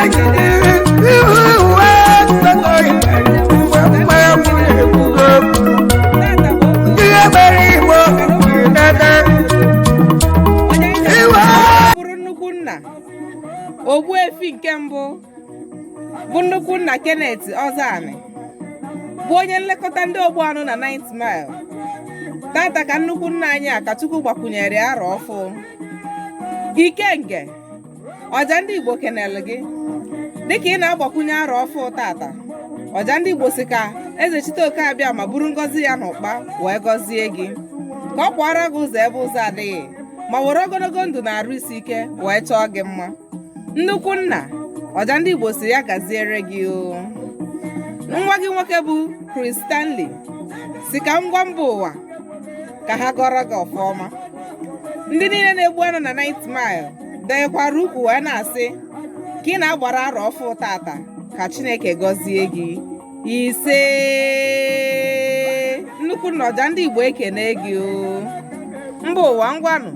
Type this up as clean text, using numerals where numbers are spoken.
Tata bụ Ndị ebere Igbo nene onye iwe bụrụ nnukwu nna Ogbuefi nke mbụ bụ nnukwu nna Kenneth Ọzọanị, bụ onye nlekọta ndị ogbu anụ na 9th Mile. Tata ka nnukwu nna anyị a ka Chukwu gbakwunyere arọ ọfụ. Ikenge ọja ndị Igbo kenele gị dịka ị na-agbakwunye arọ ọfụ tata. Ọja ndị Igbo si ka Eze Chiteoke abịa ma buru ngọzi ya n'ụkpa wee gọzie gị, ka ọ kwara gị ụzọ ebe ụzọ adịghị, ma were ogologo ndụ na arụ isi ike wee chọọ gị mma. Nnukwu nna, ọja ndị Igbo si ya gaziere gị o. Nwa gị nwoke bụ Chris Stanley si ka ngwa mba ụwa ka ha gọrọ gị ọfọma. Ndị niile na-egbu anụ na 9th Mile dekwara ukwu wee na-asị ka ị na-agbara arọ ọfụ tata, ka Chineke gọzie gị. Ise. Nnukwu nna, ọja ndị Igbo ekene gị o. Mba ụwa, ngwanụ.